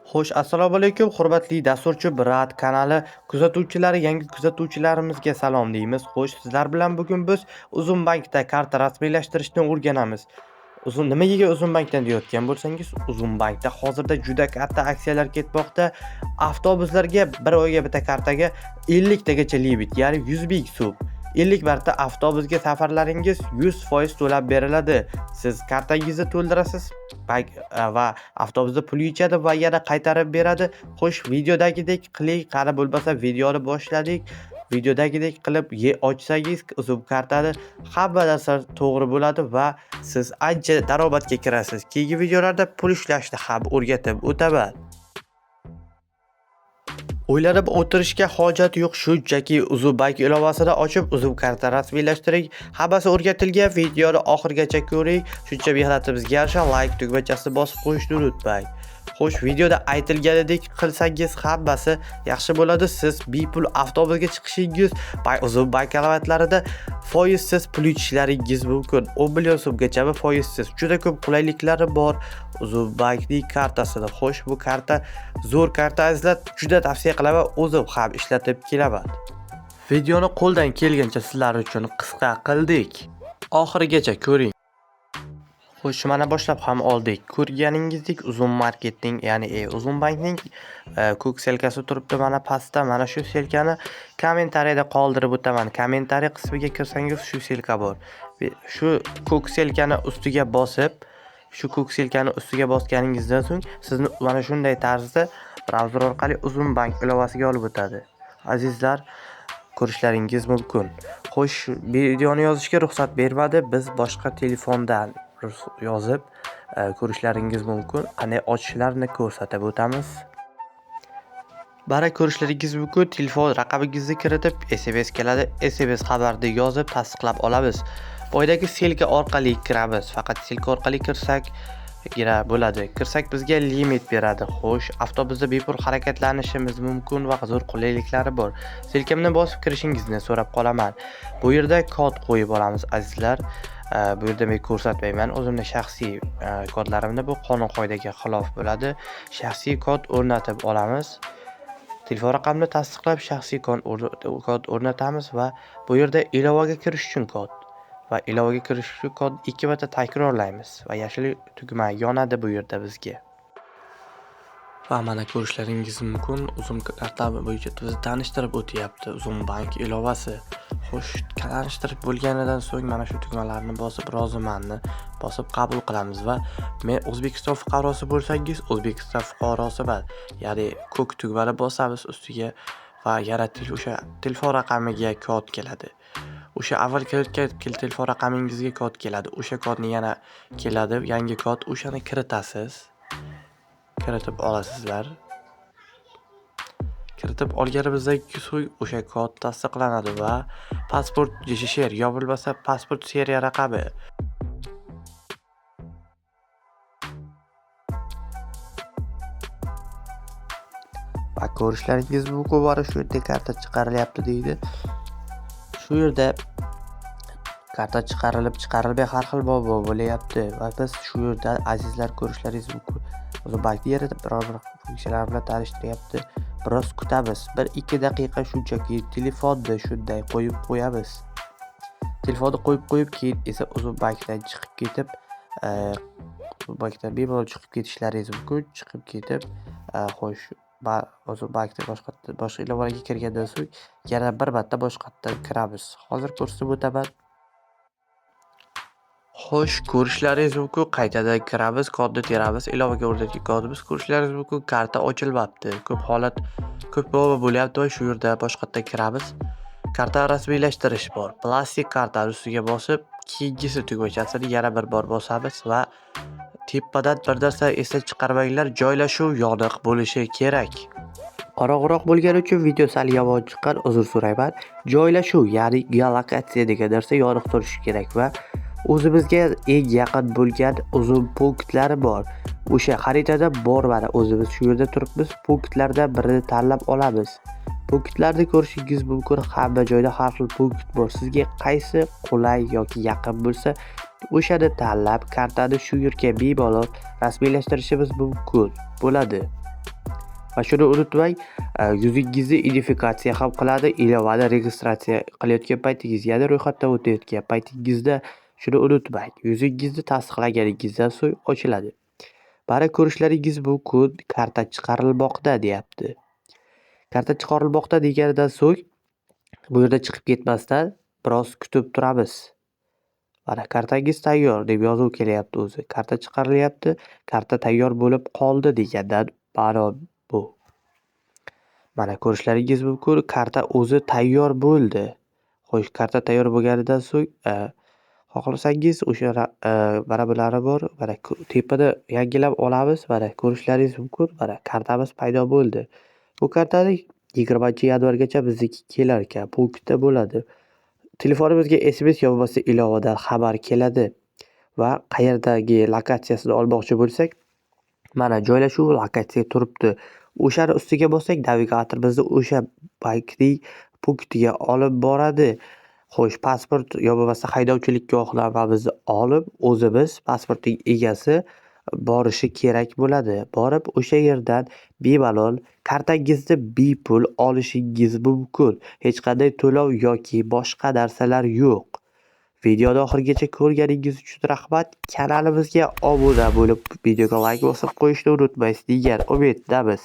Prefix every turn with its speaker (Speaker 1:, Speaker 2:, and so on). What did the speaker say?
Speaker 1: Xo'sh, assalomu alaykum, hurmatli Dasturchi Brat kanali kuzatuvchilari, yangi kuzatuvchilarimizga salom deymiz. Xo'sh, sizlar bilan bugun biz Uzum bankda karta rasmiylashtirishni o'rganamiz. Uzum nimaga Uzum bankdan deyotgan bo'lsangiz, Uzum bankda hozirda juda katta aksiyalar ketmoqda. Avtobuslarga bir oyga bitta kartaga 50 tagacha limit, ya'ni 100 ming so'm. 50 marta avtobusga safarlaringiz 100% to'lab beriladi. Siz kartangizni to'ldirasiz, bank va avtobusda pul yechadi va yana qaytarib beradi. Xo'sh, videodagidek qiling, qani bo'lmasa videoni boshladik. Videodagidek qilib ochsangiz Uzum kartani hamma narsa to'g'ri bo'ladi va siz ancha daromadga kirasiz. Keyingi videolarda pul ishlashni ham o'rgatib o'taman. O'ylanib o'tirishga hojat yo'q, shunchaki Uzum bank ilovasini ochib, Uzum karta rasmiylashtiring. Hammasi o'rgatilgan, videoni oxirigacha ko'ring. Shuncha mehnatimizga yarasha like tugmachasini bosib qo'yishni unutmang. Xo'sh, videoda aytilganidek qilsangiz hammasi yaxshi bo'ladi. Siz bepul avtobusga chiqishingiz va Uzum bank alomatlarida foizsiz pul yechishlaringiz mumkin. 10 million so'mgacha foizsiz. Juda ko'p qulayliklari bor Uzum bankning kartasida. Xo'sh, bu karta zo'r karta azizlar, juda tavsiya qilaman, o'zim ham ishlatib kelaman. Videoni qo'ldan kelgancha sizlar uchun qisqa qildik. Oxirigacha ko'ring. Xo'sh, mana boshlab ham oldik. Ko'rganingizdek Uzum marketning, ya'ni Uzum bankning ko'k selkasi turibdi mana pastda. Mana shu selkani kommentariyada qoldirib o'taman. Kommentariy qismiga kirsangiz shu selka bor. Shu ko'k selkani ustiga bosib, shu ko'k selkani ustiga bosganingizdan so'ng sizni mana shunday tarzda brauzer orqali Uzum bank ilovasiga olib o'tadi. Azizlar, ko'rishlaringiz mumkin. Xo'sh, videoni yozishga ruxsat bermadi. Biz boshqa telefondan yozib ko'rishlaringiz mumkin. Qanday ochishlarni ko'rsatib o'tamiz. Bara ko'rishlaringiz mumkin. Telefon raqamingizni kiritib SMS keladi. SMS xabarni yozib tasdiqlab olamiz. Boydagi selka orqali kiramiz. Faqat selka orqali kirsak bo'ladi. Kirsak bizga limit beradi. Xo'sh, avtobusda bepul harakatlanishimiz mumkin va zo'r qulayliklari bor. Selkamni bosib kirishingizni so'rab qolaman. Bu yerda kod qo'yib olamiz azizlar. Bu yerda men ko'rsatmayman o'zimni shaxsiy kodlarimni, bu qonun qoidaga xilof bo'ladi. Shaxsiy kod o'rnatib olamiz. Telefon raqamini tasdiqlab shaxsiy kod o'rnatamiz va bu yerda ilovaga kirish uchun kod va ilovaga kirish uchun kod 2 marta takrorlaymiz va yashil tugma yonadi bu yerda bizga. Va mana ko'rishlaringiz mumkin, Uzum karta bo'yicha bizni tanishtirib o'tyapti Uzum bank ilovasi. Xo'sh, tanishtirib bo'lganidan so'ng mana shu tugmalarni bosib rozimanni bosib qabul qilamiz va men O'zbekiston fuqarosi bo'lsangiz O'zbekiston fuqarosiman, ya'ni ko'k tugmani bosamiz ustiga va yana o'sha telefon raqamiga kod keladi. O'sha avval kiritgan telefon raqamingizga kod keladi. O'sha kodni yana keladi, yangi kod, o'shani kiritasiz. Kiritib olasizlar. Kiritib olganimizdan so'ng o'sha kod tasdiqlanadi va pasport JSHR yo bo'lmasa pasport seriya raqami. Va ko'rishlaringiz mumkin, mana shu yerda karta chiqarilyapti deydi. Shu yerda karta chiqarilib, chiqarilmay har xil muammo bo'lyapti va biz shu yerda azizlar ko'rishlaringiz mumkin. O'zi bankni yerida biror bir funksiyalar bilan tanishtiryapti. Biroz kutamiz. 1-2 daqiqa shunchaki telefonni shunday qo'yib qo'yamiz. Telefonni qo'yib qo'yib keyin esa Uzum bankdan chiqib ketib, Uzum bankdan bemalol chiqib ketishlaringiz mumkin. Chiqib ketib, xo'sh, Uzum bankda boshqa ilovalarga kirgandan so'ng yana bir marta boshqatdan kiramiz. Hozir ko'rsatib o'taman. Xo'sh, ko'rishlaringiz mumkin, qaytadan kiramiz, kodni teramiz, ilovaga o'rnatgan kodimiz, ko'rishlaringiz mumkin, karta ochilmabdi. Ko'p holat, ko'p muammo bo'lyapti va shu yerda boshqatdan kiramiz. Karta rasmiylashtirish bor. Plastik kartani ustiga bosib, keyingisi tugmachasini yana bir bor bosamiz va tepadan bir narsa esdan chiqarmanglar, joylashuv yoniq bo'lishi kerak. Qorong'iroq bo'lgani uchun video sal yomon chiqqan, uzr so'rayman. Joylashuv, ya'ni geolokatsiya degan narsa yoniq turishi kerak va o'zimizga eng yaqin bo'lgan Uzum punktlari bor. O'sha xaritada bor, mana o'zimiz shu yerda turibmiz. Punktlardan birini tanlab olamiz. Punktlarni ko'rishingiz mumkin, hamma joyda har xil punkt bor. Sizga qaysi qulay yoki yaqin bo'lsa, o'shani tanlab kartani shu yerga bemalol rasmiylashtirishimiz mumkin bo'ladi. Va shuni unutmang, yuzingizni identifikatsiya ham qiladi ilovani registratsiya qilayotgan paytingiz, ya'ni ro'yxatdan o'tayotgan paytingizda shuni unutmang. Yuzingizni tasdiqlaganingizdan so'ng ochiladi. Mana ko'rishlaringiz mumkin, karta chiqarilmoqda deyapti. Karta chiqarilmoqda deganidan so'ng bu yerda chiqib ketmasdan biroz kutib turamiz. Mana kartangiz tayyor deb yozuv kelyapti o'zi. Karta chiqarilyapti, karta tayyor bo'lib qoldi degandan ma'no bu. Mana ko'rishlaringiz mumkin, karta o'zi tayyor bo'ldi. Xo'sh, karta tayyor bo'lganidan so'ng, xohlasangiz o'sha mana bulari bor. Mana tepada yangilab olamiz. Mana ko'rishlaringiz mumkin. Mana kartamiz paydo bo'ldi. Bu kartani 20-yanvargacha bizniki kelar ekan, punktda bo'ladi. Telefonimizga SMS yo bo'lmasa ilovadan xabar keladi va qayerdagi lokatsiyasini olmoqchi bo'lsak, mana joylashuv lokatsiya turibdi. O'shani ustiga bossak, navigator bizni o'sha bankning punktiga olib boradi. Xo'sh, pasport yo bo'lmasa haydovchilik guvohnomamizni olib, o'zimiz pasportning egasi borishi kerak bo'ladi. Borib o'sha yerdan bemalol kartangizni bepul olishingiz mumkin. Hech qanday to'lov yoki boshqa narsalar yo'q. Videoni oxirigacha ko'rganingiz uchun rahmat. Kanalimizga obuna bo'lib, videoga layk bosib qo'yishni unutmaysiz degan umiddamiz.